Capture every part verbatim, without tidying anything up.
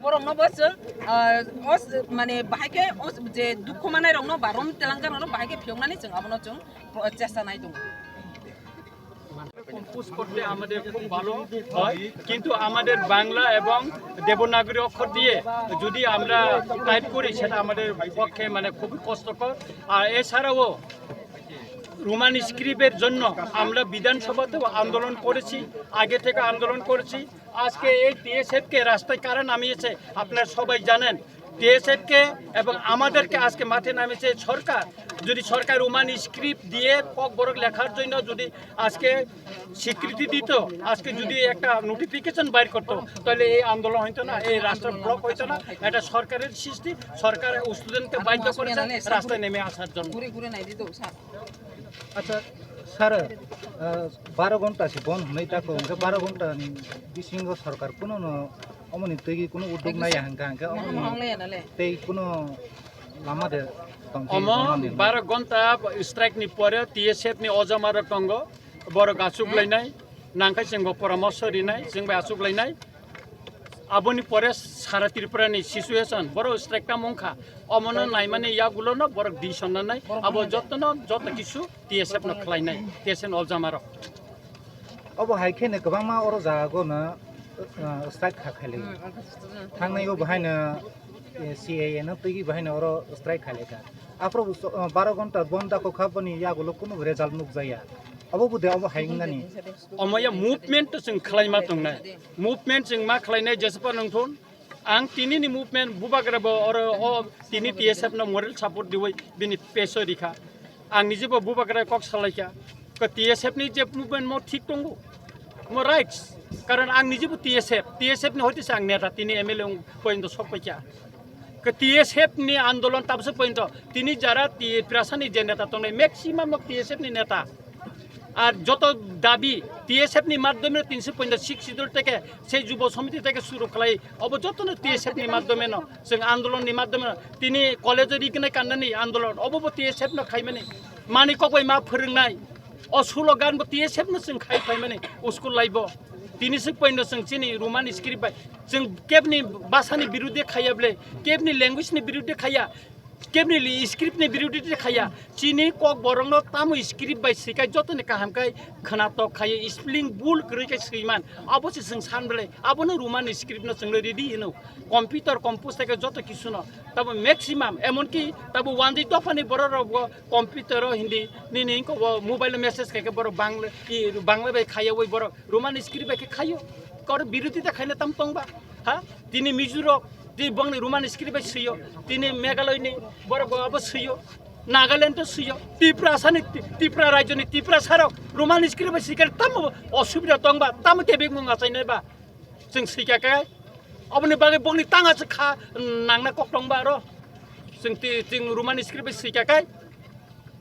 Borokno bo chwng, ah, os-, mane, bahai khe os-, je dukhu manai rokno ba rom telangka rokno bahai khe phiyoknani chwng abono chwng pro-, chesta nai tongo. Compose করতে আমাদের খুব ভালো হয়, কিন্তু আমাদের বাংলা এবং দেবনাগরী অক্ষর দিয়ে যদি আমরা টাইপ করি, সেটা আমাদের পক্ষে মানে খুবই কষ্টকর। আর এছাড়াও রোমান স্ক্রিপ্টের জন্য আমরা বিধানসভাতেও আন্দোলন করেছি, আগে থেকে আন্দোলন করেছি। আজকে এই টিএসএফ কে রাস্তায় কারা নামিয়েছে আপনারা সবাই জানেন। টিএসএফ কে এবং আমাদেরকে আজকে মাঠে নামিয়েছে সরকার। যদি সরকার রোমান স্ক্রিপ্ট দিয়ে ককবরক লেখার জন্য যদি আজকে স্বীকৃতি দিত, আজকে যদি একটা নোটিফিকেশন বাইর করতো, তাহলে এই আন্দোলন হইতো না, এই রাস্তা ব্লক হইতো না। এটা সরকারের সৃষ্টি, সরকার স্টুডেন্টকে বাধ্য করেছে রাস্তায় নেমে আসার জন্য। Acha, sir, ah, baro ghonta se bon hwnwi tako, hwnkhe baro ghonta ni bisingo sorkar kuno no omoni twi kuno uddog naiya hwnkha, hwnkhe omoni tei kuno lama de tongkhe. Omo baro ghonta strike ni pore T S F ni ojama rok tongo, borok achuk lainai, nangkhe chwngbo poramorso rinai, chwngbai achuk lainai. Aboni pore sara Tripura ni situation, boro strike tamo wngkha, omono naimani yagulo no borok decision nanai, abo jotono, joto kisu T S F no khlainai, T S F no ojama rok. Obo hai khe no kwbangma oro jaga go no, uh, strike kha khaili. Thangnai o bahai no, eh, C A A no twi bahai no oro strike khaili kha. Aphuru bo so-, uh, baro ghonta bon da kokha boni yagulo kuno result nukjaya. Obo bo de obo hai wngnani. Omo ya movement to chwng khlaima tongnai. Movement chwng ma khlainai jesapa nungthun. Ang tini ni movement bubagra bo oro o tini T S F no moral support diwi bini peso rikha. Ang nije bo bubagra kok salaikha. Ko T S F ni je movement mo thik tongo. Mo rights. Karon ang nije bo T S F. T S F ni hoite se ang neta tini M L A ong pointo sok paikha. Ko T S F ni andolon tabse pointo tini jara Tiprasa ni je neta tongnai maximum no T S F ni neta. Ar joto dabi T S F ni madhyome tinso pointo six schedule theke sei Jubo Samiti theke suru khlai, obo jotono T S F ni madhyome no, chwng andolon ni madhyome no, tini college o rignai kannani andolon, obo bo T S F no khaimani, mani kokbai ma phwrwngnai, o slogan bo T S F no chwng khai phaimani, school life o. Tini swk pointo chwng chini Roman script bai, chwng kebni bhasha ni birudhe khaiya ble, kebni language ni birudhe khaiya, Kebni li script ni birudhe khaya, chini kok borok no tamo script bai swikai joto ni kaham kai khwnatok khaya, spelling bul kwrwi kai swiman, abo se chwng san belai, abo no Roman script no chwng no ready hino, computer compose thai joto kisu no, tabo maximum, emon ki tabo wanjwi dopha ni borok rok bo computer o hindi nini ko bo mobile o message khai khe borok Bangla, i Bangla bai khaya oi borok Roman script bai khe khayo, kor birudhita khaina tam tong ba, ha, tini Mizo rok, Tei bongni Roman script bai swiyo, tini Meghalaya ni borok bo abo swiyo, Nagaland o swiyo, Tiprasa ni, Tipra rajyo ni Tiprasa rok Roman script bai swikhe tamo osubida tong ba, tamo tebik mung achainai ba, chwng swikha khe, aboni bagwi bongni tanga se kha nangna kok tong ba aro, chwng ti, chwng Roman script bai swikha khe,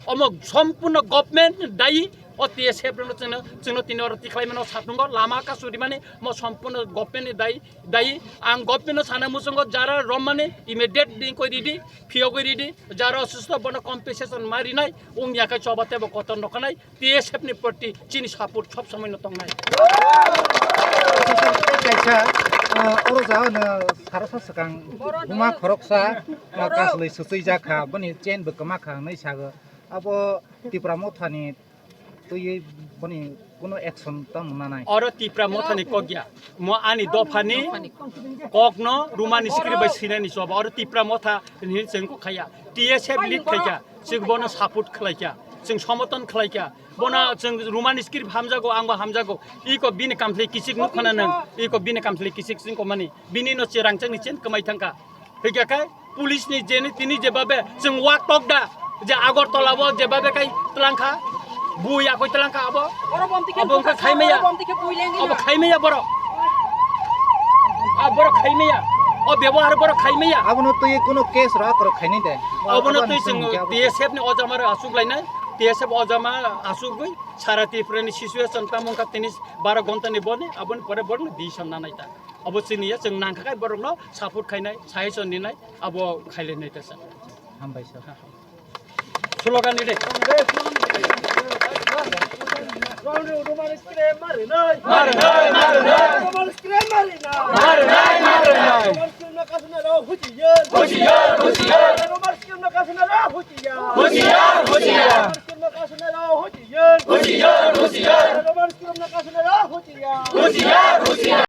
Omo sompurno government ni dayi, o T S F rokno chwngno, chwngno tini oro tikhlai mano satungo, lama kasu rimani, mo sompurno government ni dayi, dayi. Ang government no sana muchungo jara romani immediate din koi ridi, phiyogwi ridi, jara osusto bono compensation ma rinai, wngya khe choba tebo kotor no khanai, T S F ni proti chini support sob somoi no tongnai. Kaisa, ah, oro ja no sarasa swkang buma khoroksa, ah, kaslwi swchwi jakha, boni chain bo kwma kha hwnwi sago. Abo Tipra Mothani twiwi boni kuno action tamo nanai. Oro Tipra Mothani kok ya. Mo ani dophani kokno Roman script bai swinani choba. Oro Tipra Motha hinwi chwng kok khaya. T S F lead khaikha. Chwng bono support khlaikha. Chwng somoton khlaikha. Bono chwng Roman script hamjago, angbo hamjago. Iko bini kamthli kichik nukhana nang. Iko bini kamthli kichik chwng komani. Bini no cherang changni chen kwmai thangkha. Hwnkhe khe police ni jeni tini jebabe chwng wak tok da je Agartala o jebabe kai twlangkha, bui akoi twlangkha abo. Oro bomti khe abo wngkha buka khaimaya. Oro bomti khe bui lengdi abo na. Khaimaya borok. Borok khaimaya. O bebohar borok khaimaya. Abono twi kuno case rok rok khaini de. Obono twi chwng T S F ni ojama rok asuk lainai. T S F ojama asugwi sara Tripura ni situation tamo wngkha tini baro gonta ni boni, aboni pore borok ni decision nanai ta. Abo chini ya, chwng nangkha kai borok no support khainai, suggestion ninai, abo khailai nai ta sa. Hambai sir. Slogan ni de. Marinai, marinai. Marinai, marinai. Husiar, husiar. Husiar, husiar. Husiar, husiar. Husiar, husiar.